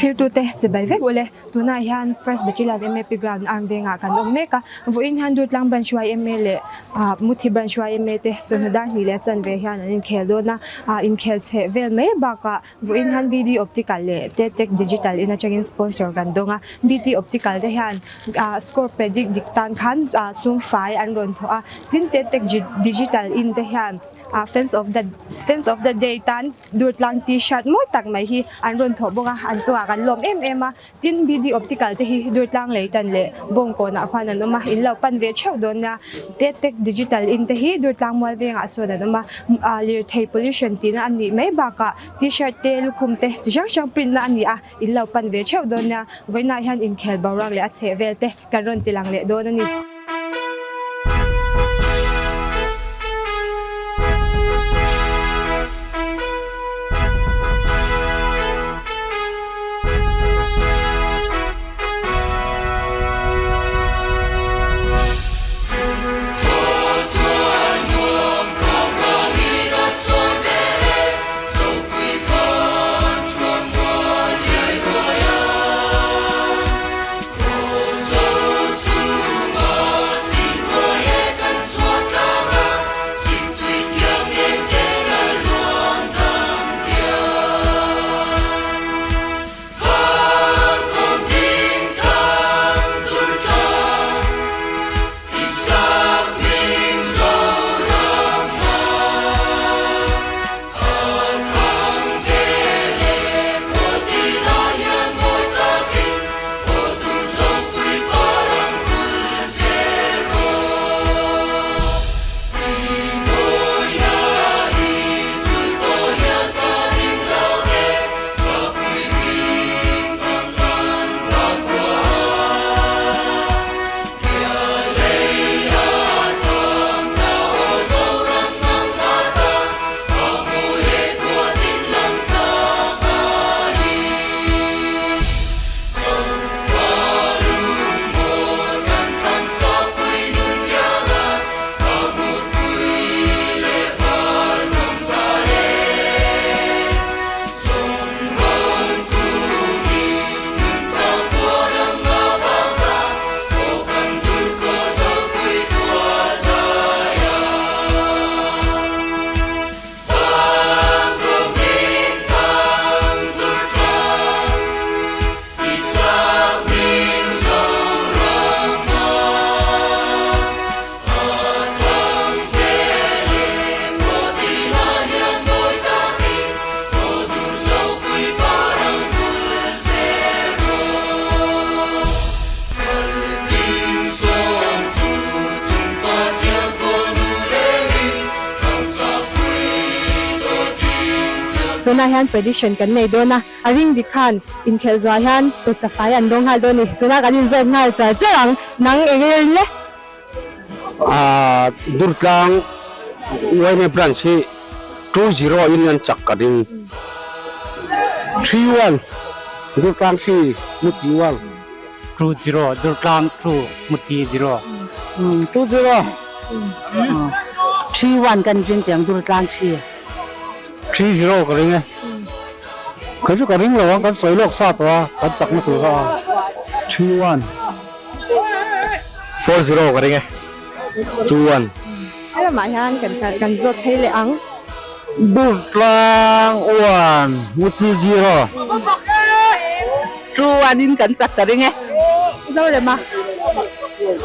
Thlirtute chibai vek ule. Tunah hian First Battalion MAP Ground Arm Vengah kan awm mek a. Vawiin hian Durtlang Branch yma leh Muthi Branch yma te chawhnu dar hnih leh chanve hian an inkhel dawn a. Inkhel chheh vel mai bakah vawiin hian BD Optical leh Tetek Digital in atangin sponsor kan dawng a. BD Optical te hian score predict dik tan khan sum fai an rawn thawh a. Tin Tetek Digital in te hian fans of the fans of the day tan Durtlang t-shirt mawi tak mai hi an rawn thawh bawk a, an chungah kan lawm em em a, tin BD Optical te hi Durtlang Leitan leh Bawngkawnah khuan an awm a, in lo pan ve theuh dawn nia, Tetek Digital in te hi Durtlang mual vengah sawn an awm a, ah lirthei pollution tihna a nih mai bakah t-shirt te lukhum te chi hrang hrang print na a ni a, in lo pan ve theuh dawn nia, vawiinah hian inkhel boruak leh a chheh vel te kan rawn ti lang leh dawn a ni. Tunah hian prediction kan nei dawn a, a ring dik khan inkhelh zuah hian pawisa fai an dawng nghal dawn a ni. Tunah kan inzawm nghal char char ang, nang eng nge ring le? Durtlang yma branch hi 2-0 in an chak ka ring. 3-1 Durtlang 3 Muti 1. 2-0 Durtlang 2 Muti 0. 2-0 3-1 kan ring tiang Durtlang 3. 3-0 ka ring e. Kei chu ka ring lo ang kan sawi lawk sa tawh a kan chakna tur kha a. 3-1. 4-0 ka ring e. 2-1. Helamah hian kan kan zawt phei leh ang. Durtlang 1 Muthi 0. 2-1 in kan chak ka ring e. Zorema.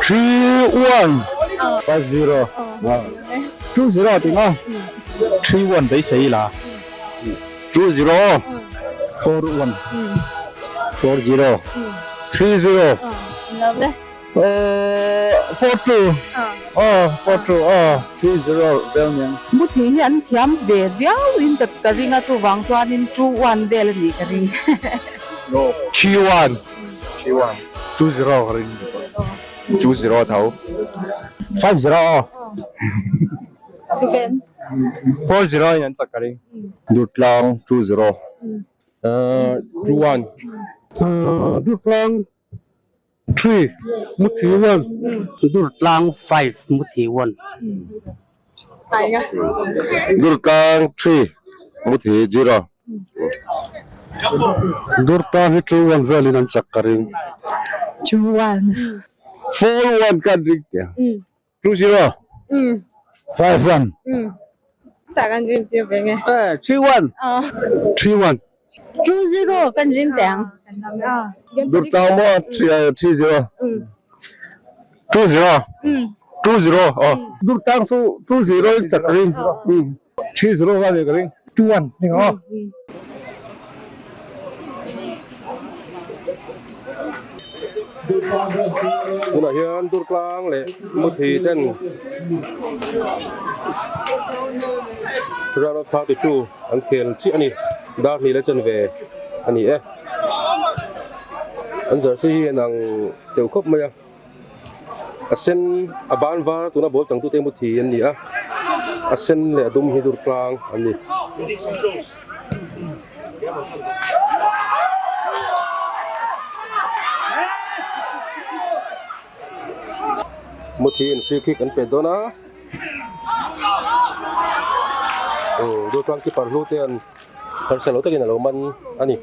3-1. 5-0. 2-0 tih maw? 3-1 beisei ila. 2-0. 4-1. 4-0. 3-0. 4-2. Aw, 4-2 aw. 3-0 vel nia. Muthi hi an thiam ve viau in ka ring a, chuvang chuanin 2-1 vel a nih ka ring. 3-1. 3-1. 2-0 ka ring. 2-0 tho. 5-0 aw. 4-0 in an chak ka ring. Durtlang 2-0. 2-1. Durtlang 3 Muthi 1. Durtlang 5 Muthi 1. Durtlang 3 Muthi 0. Durtlang hi 2-1 velin an chak ka ring. 2-1. 4-1 kan ring teh. 2-0. 5-1. Tak an ring tir ve nge. 3-1. 3-1. 2-0 kan ring teh ang. Durtlang maw 3-0. 2-0. 2-0 aw. Durtlang chu 2-0 in chak ka ring. 3-0 ka nih ka ring. 2-1 ni ang aw. Tunah hian Durtlang leh Muthi ten round of 32 an khel chiah a ni. Dar hnih leh chanve a ni e. An jersey hi an ang teuh khawp mai a. A sen a ban var tuna ball changtute Muthi an ni a. A sen leh a dum hi Durtlang an ni. Muthi in free kick an pet dawn a aw Durtlang keeper hlu te an harsa lo takin a lo man a ni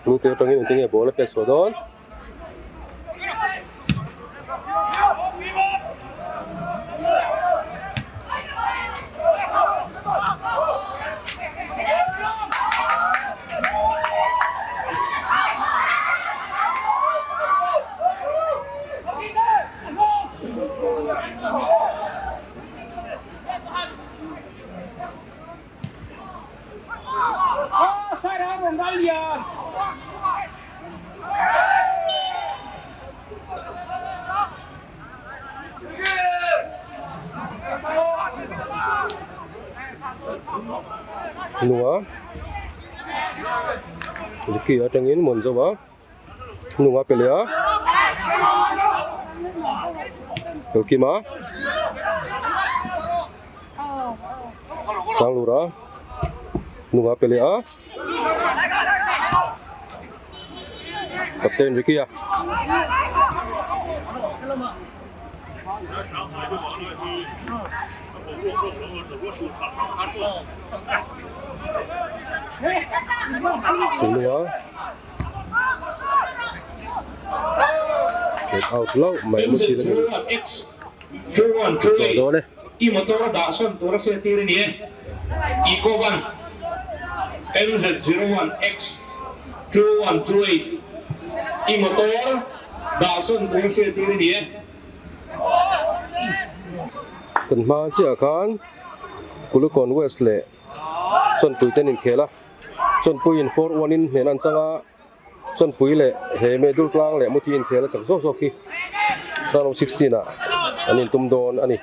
hlu te atangin engtin nge ball a pek chhuah dawn. Hnunga Ricky atangin mawn zo a hnunga pe leh a Lawkima Sanglura hnunga pe leh a. Captain Ricky a. Chungnunga Get out hlauh mai mu thil a ni. Chhuah dawn e. I motor a dah sawn tur a hriat tir a ni e. Eco 1 MZ01X 2128 I motor dah sawn tur a hriat tir a ni e. Kan hma chiah khan Kulikawn West leh Chawnpui te an inkhel a, Chawnpui in 4-1 in hnehna an chang a. Chawnpui leh he Medul tlang leh Muthi inkhel a chak zawk zawk hi round of 16 ah an intum dawn a ni.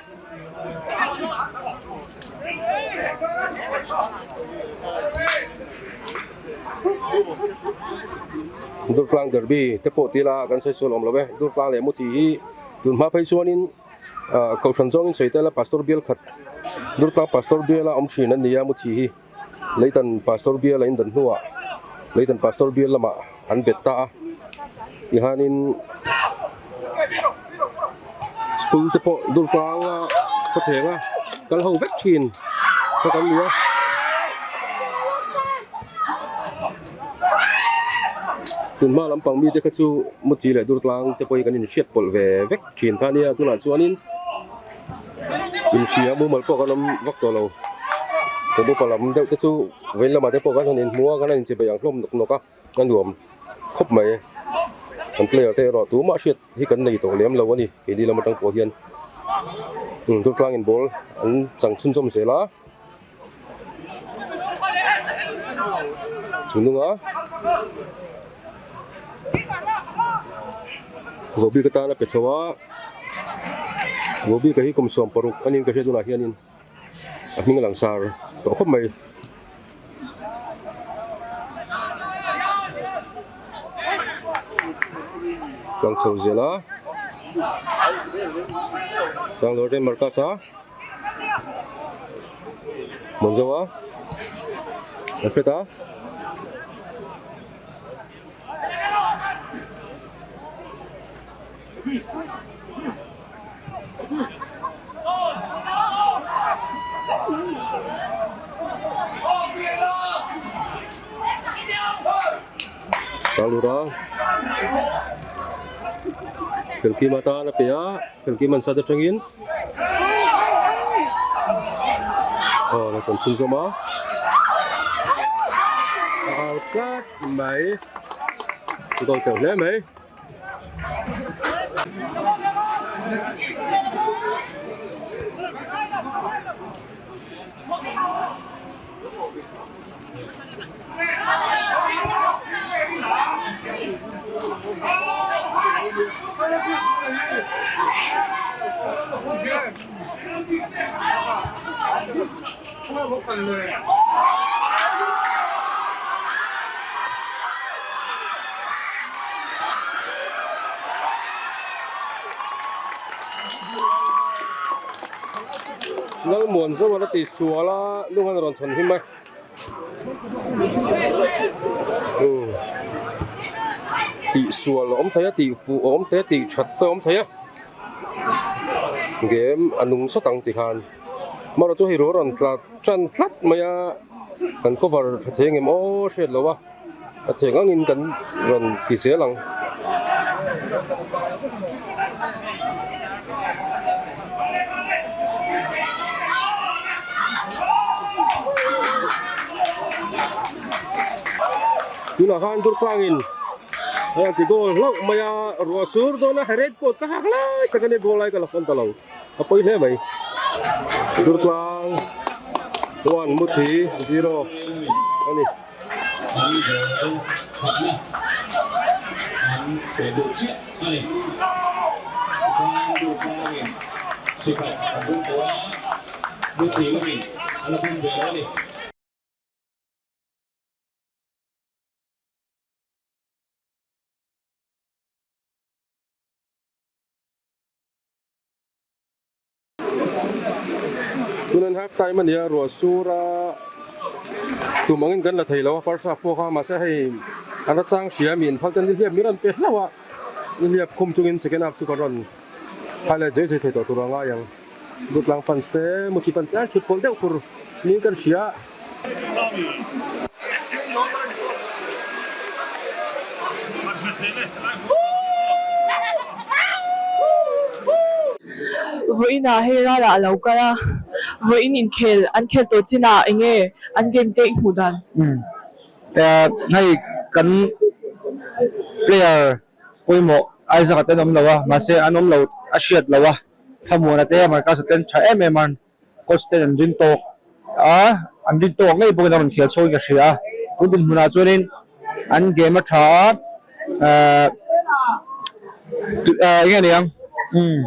Durtlang derby te pawh tila kan sawi sual awm lo e. Durtlang leh Muthi hi tun hma phei chuanin Kohhran zawngin sawi tel a Pastor bial khat Durtlang Pastor biala awm thin an ni a Muthi hi. Leitan Pastor bial a indan hnuah Leitan Pastor bial lamah an bet ta a, tihianin school te pawh Durtlang a khawthleng a kal ho vek thin kha kan ni a. Tunhma lampang mite kha chu Muti leh Durtlang te pawh hi kan inhriat pawlh ve vek thin kha a nia, tunah chuanin. Inhria mumal pawh kan awm vak tawh lo kan upa lam deuh te chu vawiin lamah te pawh kan han inhmu a kan han inchei ang hlawm nawk nawk a a nuam khawp mai kan player te erawh tumah hriat hi kan nei tawh lem lo a ni keini lam atang pawh hian Durtlang in ball an chang chhunzawm zel a chungnunga vohbik atana pe chho a. Vohbik hi kum 16 a niin ka hriat hunah hianin a hming a langsar tawh khawp mai. Tlang chho zel a Sanglawr te Marcus a Monzo a Alfred a. Sanglura Felkima tan a pe a Felkima an sat atangin aw la chuan chhunzawm a a au tlat mai goal teuh hle mai. Lalmuan zawng a la ti sual a lung an rawn chhawn him a. Tih sual a awm thei a tih fuh a awm thei a tih that te a awm thei a game a nung sawt ang ti khan amaherawh chu hei ruah rawn tla tan tlat mai a kan cover tha thei ang em aw hriat loh a a theng angin kan rawn ti zel ang. Tunah khan Durtlangin a ti goal hlauh mai a, ruah sur dawn a red coat ka hak lai tak a nia goal lai ka la hman ta lo a pawi hle mai. Durtlang 1 Muthi 0 a ni. An goal khatna an pe duh chiah a ni. Tikhan Durtlangin sikhat an bum tawh a, Muthi lamin a la bum ve lo a ni. Tunan half time a nia ruah sur a tum angin kan la thei lo a first half pawh kha mahse hei an ra chang hria mi inphal ten nihliap min rawn pe hlauh a nihliap khum chungin second half chu kan rawn highlight zui zui thei tawh tur a ngai ang Dutlang fans te Muthi fans te an thut pawlh deuh fur niin kan hria. Vawiinah hei ralah a lo kal a, vawiin inkhel an khel tawh chinah eng nge an game te i hmuh dan? Hei kan player pawimawh Isaac a ten awm lo a, mahse an awm lo a hriat lo a, Thlamuana te Marcus a ten tha em em a. Coach ten an rin tawk a, an rin tawk ngei bawkin a rawn khel chho in ka hria a. Tun dinhmunah chuanin an game a tha a, ahh eng nge niang umm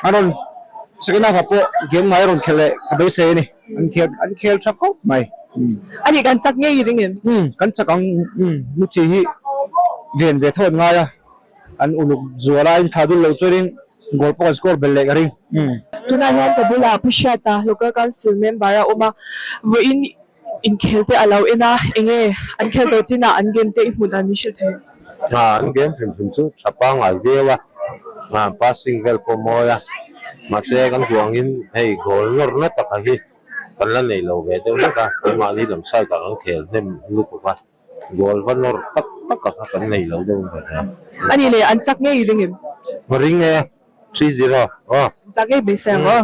an rawn second half ah pawh game ngai a rawn khelh leh ka beisei a ni. An khel an khel tha khawp mai. A nih kan chak ngei i ring em? Umm kan chak ang umm Muthi hi ven ve tho an ngai a, an uluk zual a, a inthah dul loh chuanin Goal pawh kan score belh leh ka ring. Tunah hian ka bulah Pu Hriata Local Council member a awm a, vawiin inkhel te a lo en a, enge an khel tawh chinah an game te i hmuh dan min hrilh thei? An game hrim hrim chu tha pangngai viau a, passing vel pawh mawi a, mahse kan duh angin hei goal nawr na taka hi kan la nei lo ve deuh hlek a, keimahni lam side ah kan khel hnem lutuk a. Goal va nawr tak tak a kha kan nei lo deuh ve hle. A nih leh an chak ngei i ring em? Ka ring e, 3-0 aw. An chak ngei beisei ang aw.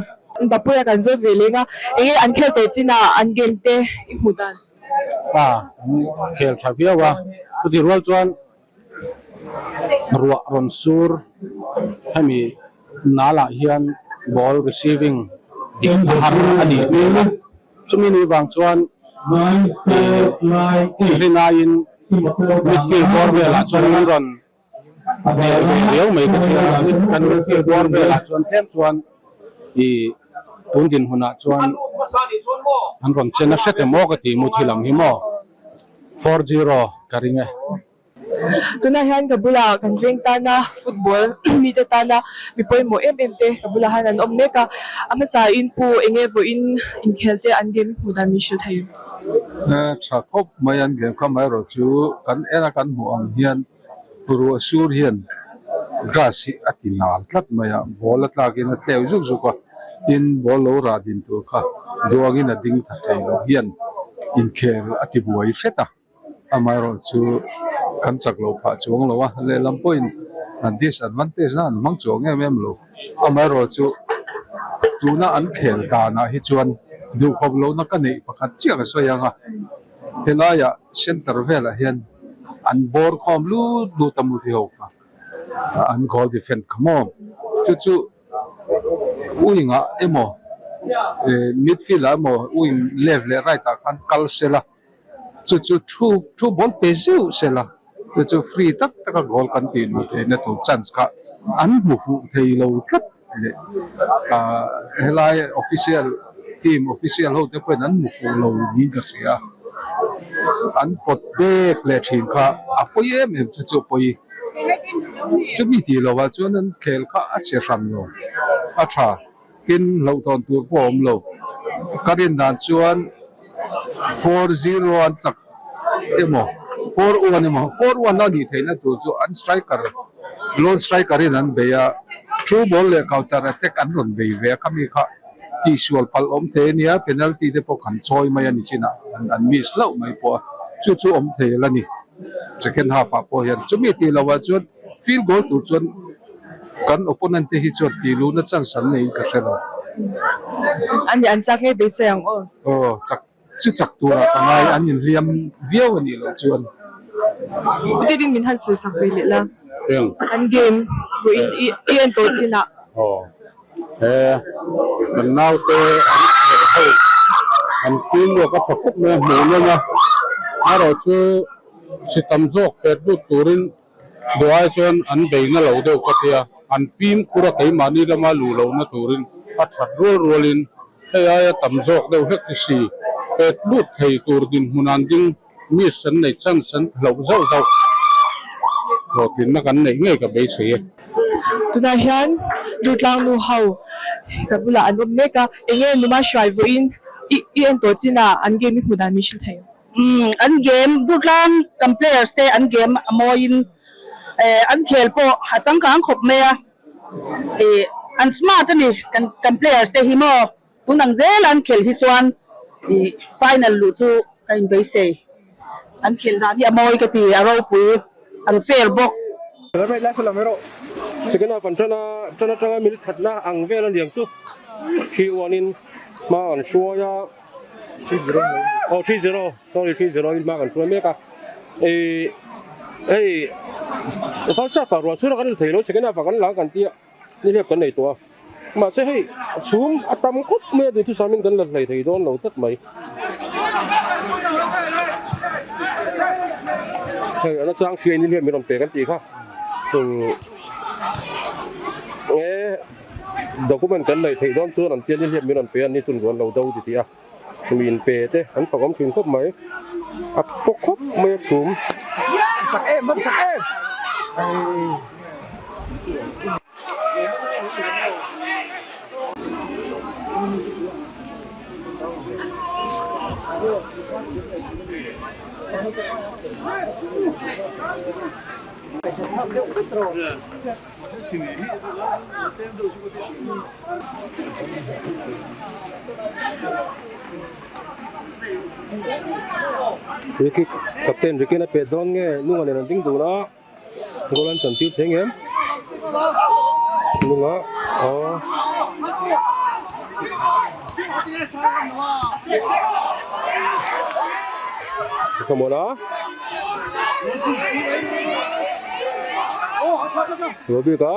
Bapuia kan zawt ve leng a, enge an khel tawh chinah an game te i hmuh dan? A, an khel tha viau a, chutih rual chuan ruah rawn sur hemi nalah hian ball receiving dik a har a nih hmel a, chumi ni vang chuan rinaiin midfield bawr velah chuan an rawn hmel ve riau mai ka ti a, kan midfield bawr velah chuan tlem chuan ih tun dinhmunah chuan an rawn chen a hret em aw ka ti muthi lam hi maw 4-0 ka ring e. Tunah hian ka bulah kan veng tana football mite tana mi pawimawh em em te ka bulah hian an awm mek a, a hmasa in pu eng nge vawiin inkhel te an game hmuh dan min hrilh thei. Tha khawp mai an game kha amaherawh chu kan en a kan hmuh ang hian ruah sur hian grass hi a ti nal tlat mai a, ball a tlak in a tleu zuk zuk a, tin ball lo rah din tur kha zuangin a ding tha thei lo hian inkhel a ti buai hret a. Amaherawh chu kan chak loh phah chuang lo a, lehlam pawhin disadvantage na an hmang chuang em em lo. Amaherawhchu tuna an khel danah hi chuan duhkhawp lohna ka neih pakhat chiah ka sawi ang a, helaiah center velah hian an bawr khawm lut lut a muthi ho kha an goal defend kha maw chu chu wing ah emaw midfield ah emaw wing left leh right ah khan kal sela. Chu chu thu thu ball pe zeuh sela chu chu free tak taka goal kan tih luh theihna tur chance kha an hmu fuh thei lo tlat leh ah helai official team official ho te pawhin an hmu fuh lo niin ka hria a, an pawt bek leh thin kha a pawi em em chu chu pawi chumi tih lovah chuan an khel kha a chhe hran lo a tha. Tin, hlauhtawn tur pawh a awm lo. Ka rin dan chuan 4-0 an chak emaw, 4-1 emaw, 4-1 a nih theihna tur chu an striker, lone striker in an bei a, through ball leh counter attack an rawn bei ve a, khami kha tihsual palh awm thei a nia, penalty te pawh kan chawi mai a ni chinah an miss hlauh mai pawh a, chu chu awm thei la ni. Second half ah pawh hian chumi tih lohah chuan field goal tur chuan Kan opponent te hi chuan tih luhna chance an neiin ka hre lo. Ani an chak ngei beisei ang aw. Aw chak chu chak turah ka ngai an inhliam viau a nih loh chuan. Chutin in min han sawi sak ve leh la. Eng. An game vawiin i i en tawh chinah. Aw he kan naute an khelh ho an teamwork a tha khawp mai a hmuh nawm a erawh chu si tam zawk pet lut turin Duh ai chuan an bei na lo deuh ka tia, an fimkhur a keimahni lama luh lohna turin a that rual rualin hei aia tam zawk deuh hlek hi si pet lut thei tur dinhmun an ding miss an nei chance an hlauh zauh zauh hlawhtlinna kan neih ngei ka beisei e. Tunah hian Durtlang nu ho ka bulah an awm mek a, enge numa hruai vawiin i en tawh chinah an game i hmuh dan min hrilh thei. Umm an game Durtlang kan players te an game a mawiin eh an khel pawh a changkang khawp mai a ih an smart a ni kan kan players te hi maw tun ang zel a an khel hi chuan ih final luh chu ka inbeisei an khel dan hi a mawi ka ti a ropui an fair bawk. Second half an tan a tan atanga minute khatna ang vel a niang chu thi uanin hma an hruai a. Aw 3-0 sorry 3-0 in hma kan hruai mek a ih hei first half ah ruah chhun a kan la thei lo second half ah kan la kan tia nihliap kan nei tawh a mahse hei a chhum a tam khawp mai a duhthusam in kan la hlei thei dawn lo tlat mai hei an achang hria in nihliap min rawn pe kan tih kha nge. Document kan neih theih dawn chuan an tia nihliap min rawn pe a ni chun ruan lo do ti tih a mi in pe te an fak awm thin khawp mai a paw khawp mai a chhum. Chak em an chak em. Ricky captain Ricky in a pet dawn nge nunga nen an ding dun a goal an chan tir thei ngem nunga aw come on a. Robik a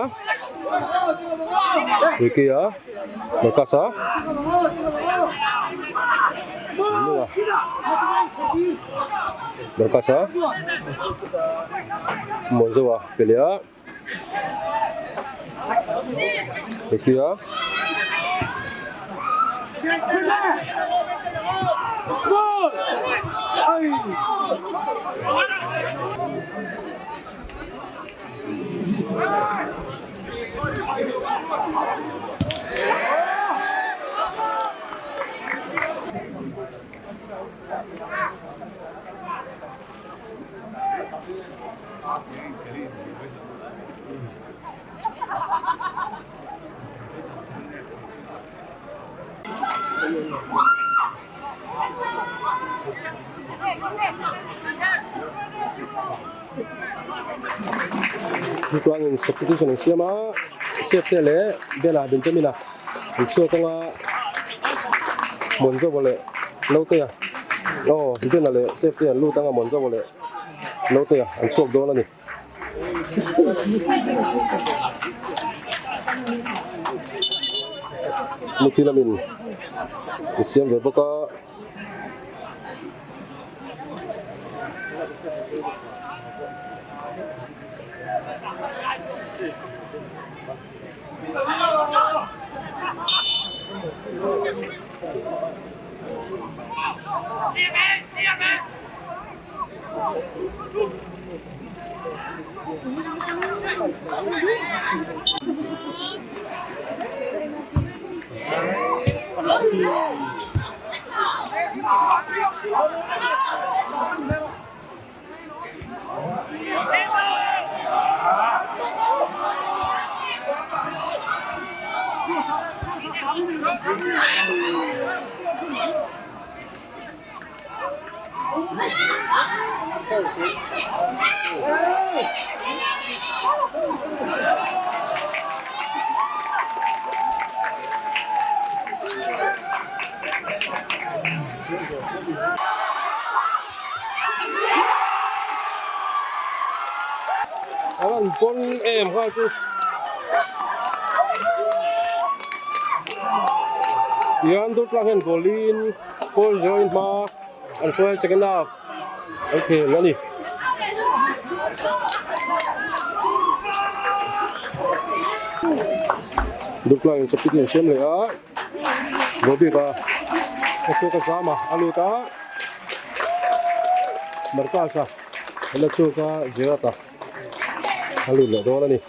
Ricky a Marcus a Chungnung a Marcus a Monzo a pe leh a Ricky a Durtlangin substitution an siam a, Sete leh Bena Benjamin-a an chhuak ang a, Monzovo leh Notea aw Bena leh Sete an lut ang a, Monzovo leh Notea an chhuak dawn a ni. Muthi lamin an siam ve bawk a. A rawn pawn em nghal chu tihian Durtlang hian goal in goal zero in hma an hruai second half an khel a ni. Durtlang in substitute an siam leh a goal bik a a chhuak a zam a a lut a Marcus a la chhuak a Gerard a a lut leh dawn a ni.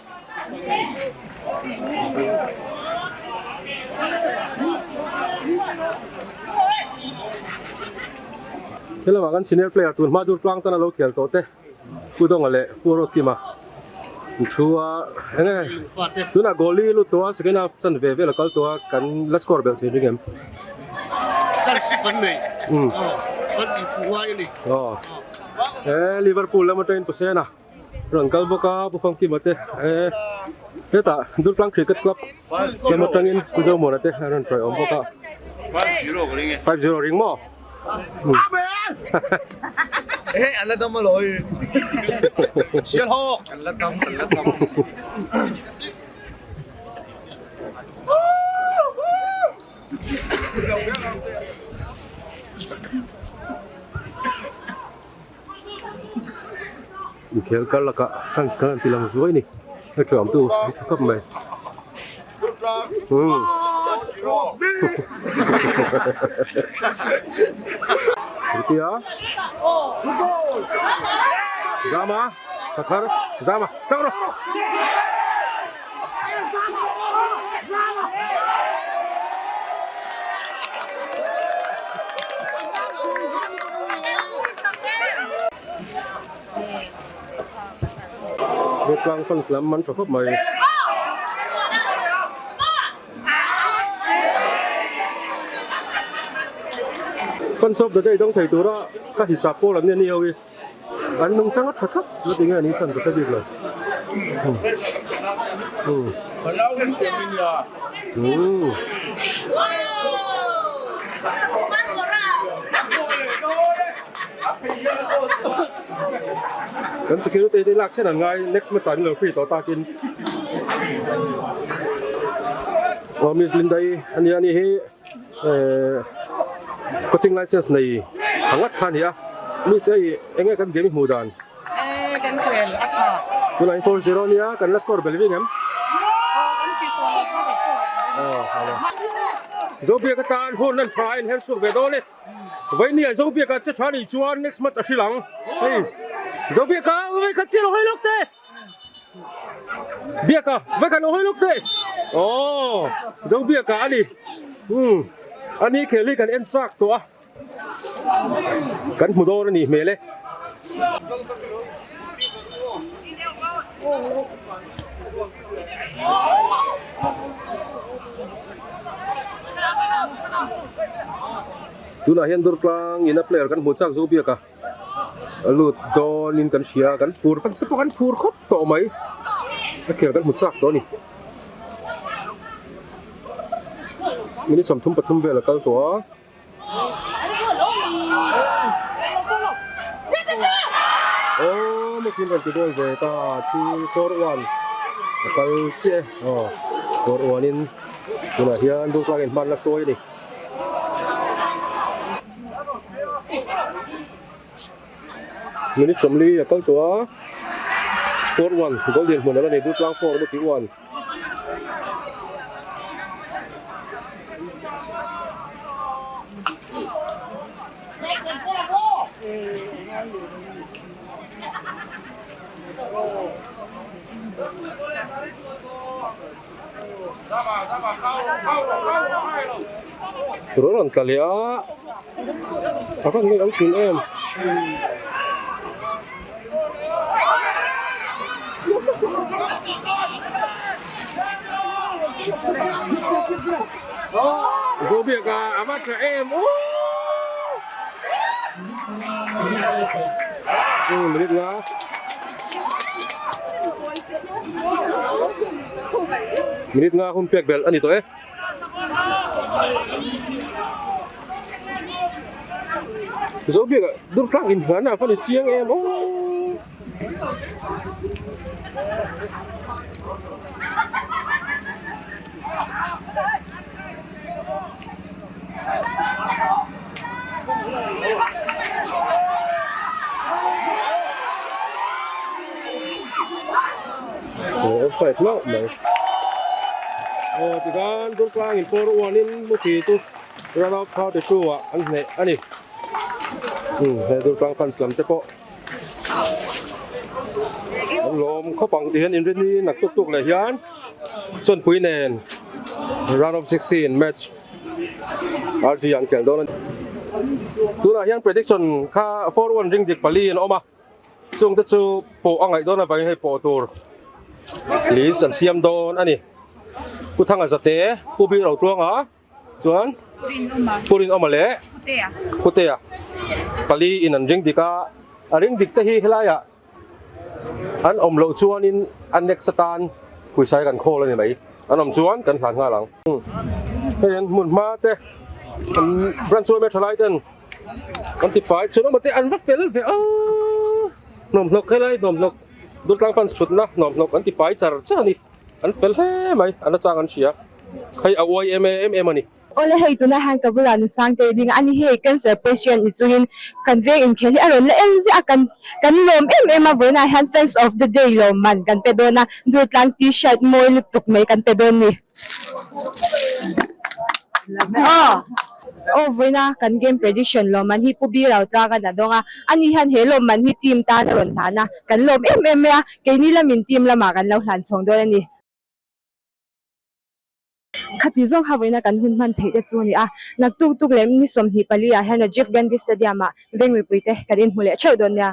Helamah kan senior player tun hma dur tlang tan a lo khel tawh te Pu Dawnga leh Pu Ruatkima an thu a enge tunah goal hi lut tawh a second half chan ve vel a kal tawh a kan la score belh thei ring em? Chance hi kan nei kan tih fuh ngai a ni. Aw he Liverpool lam atangin Pasena rawn kal bawk a Pu Famkima te he hetah Durtlang Cricket Club lam atangin Pu Zomuana te a rawn tawih awm bawk a 5-0 ring maw? Inkhel kar lakah fans khan an ti lang zuai a ni hei thuam tu an tha khawp mai umm engtia zama pathar zama chak rawh. Rotlang fans lam an tha khawp mai. Fans of the day dawng thei tura ka hisap pawl an ni a ni ho hi. An nungchang a tha tlat la tinge an inchan ka hre bik lo. Kan security te lak chen an ngai next match ah min lo free tawh takin. Aw Miss Linda-i ania ni hi. Coaching license nei ang ngat kha a ni a, miss hei eng nge kan game i hmuh dan? E kan khel a tha. Tunah in 4-0 a nia, kan la score belh ving em? Aw kan ti sual lo chuan kan score leh ta ring. Aw halo. Zobiak atan hun an tha a inher chhuak ve dawn e. Vawinia Zobiak ah che tha nih chuan next match a hrilh ang. Hei Zobiak ah vawi khat chiah lo hawi lawk teh. Biaka vai khan lo hawi lawk teh aw zo biaka a ni umm a ni khel hi kan en chak tawh a kan hmu dawn a nih hmel e. Tunah hian Durtlang ina player kan hmu chak zo biaka. A lut dawnin kan hria a, kan phur fans te pawh kan phur khawp tawh mai. A khel kan hmu chak tawh a ni. Minute 33 vel a kal tawh a. Aw muthin rawn ti goal ve ta 3 4 1 a kal chiah e aw 4 1 in tunah hian Durtlang in hman la hruai a ni. Minute 40 a kal tawh a 4 1 goal dinhmun ala nei Durtlang 4 muthi 1. Rawn tla leh a a van ngaih ang thin em. Zobiak a a va tha em aww minute nga minute nga hun pek belh a ni tawh e. Zobiak ah Durtlang inhlan ah a va ni chiang em aww. Offside hlauh mai. Aw tikhan Durtlang in pawr uanin Muthi chu run out 32 ah an hneh a ni. Umm he Durtlang fans lam te pawh an lawm khawp ang tih hian inrini nak tuk tuk leh hian chawnpui nen round of 16 match RG an khelh dawn a ni. Tunah hian prediction kha 4-1 ring dik pali an awm a, chung te chu pawh a ngaih dawn avangin hei pawh tur list an siam dawn a ni. Pu Thanga Zate, Pu Bir Rotluanga. Chuan Pu Rinawma leh Putea pali in an ring dik a, a ring dik te hi helaiah an awm loh chuanin a next atan pawisa hi kan khawl a ni mai, an awm chuan kan hlan nghal ang. Hei an hmun hma te an branch yma thalai ten an ti fai chuan awma te an va fel ve a, hnawmhnawk helai hnawmhnawk Durtlang fans thutna hnawmhnawk an ti fai char char a ni. An fel hle mai, an achang an hria. Hei a uai em em em a ni. Awle hei tunah hian ka bulah nusang te ding a ni hei cancer patient ni chungin kan veng inkhel hi a rawn la en ziah a kan kan lawm em em a vawiinah hian fans of the day lawmman kan pe dawn a Durtlang t-shirt mawi lutuk mai kan pe dawn ni. Aw vawiina kan game prediction lawmman hi Pu Bi Rau Tlang a na dawng a ani hian he lawmman hi team tan a rawn hlan a kan lawm em em mai a keini lamin team lamah kan lo hlan chhawng dawn a ni. Khati zawng kha vawiina kan hun hman theih te chu a ni a, naktuk tuk leh ni 24 ah hian Rajiv Gandhi Stadium ah veng mipui te kan inhmu leh theuh dawn nia.